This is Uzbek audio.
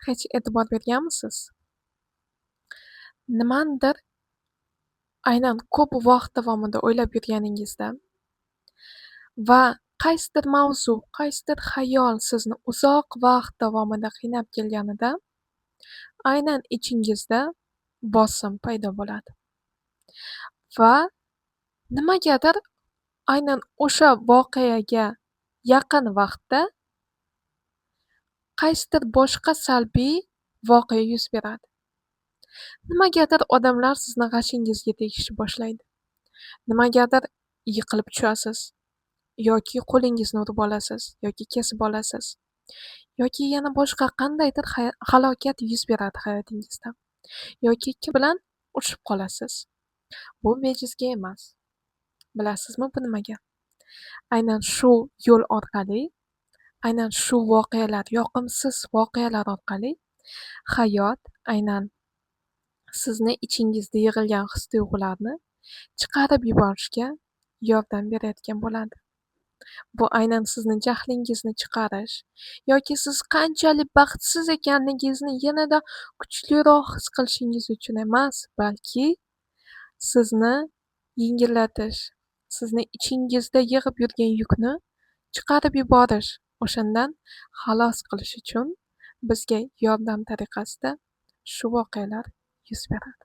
Hech e'tibor berganmisiz? Nimanidir aynan ko'p vaqt davomida o'ylab yurganingizda va qaysidir mavzu, qaysidir xayol sizni uzoq vaqt davomida qiynab kelganida aynan ichingizda bosim paydo bo'ladi. Va nimagadir aynan o'sha voqeaga yaqin vaqtda qaysidir boshqa salbiy voqea yuz beradi. Nimagadir odamlar sizni g'ashingizga tegishni boshlaydi. Nimagadir yiqilib tushasiz yoki qo'lingizni urib olasiz yoki kesib olasiz yoki yana boshqa qandaydir halokat yuz beradi hayotingizda yoki kim bilan urushib qolasiz. Bu bejizga emas. Bilasizmi bu nimaga? Aynan shu yo'l orqali, aynan shu voqealar, yoqimsiz voqealar orqali hayot aynan sizni ichingizda yig'ilgan his-tuyg'ularni chiqarib yuborishga yordam berayotgan bo'ladi. Bu aynan sizni jahlingizni chiqarish yoki siz qanchalik baxtsiz ekanligingizni yanada kuchliroq his qilishingiz uchun emas, balki sizni yengillatish, sizni ichingizda yig'ib yurgan yukni chiqarib yuborish, o'shandan xalos qilish uchun bizga yordam tariqasida shu voqealar yuz beradi.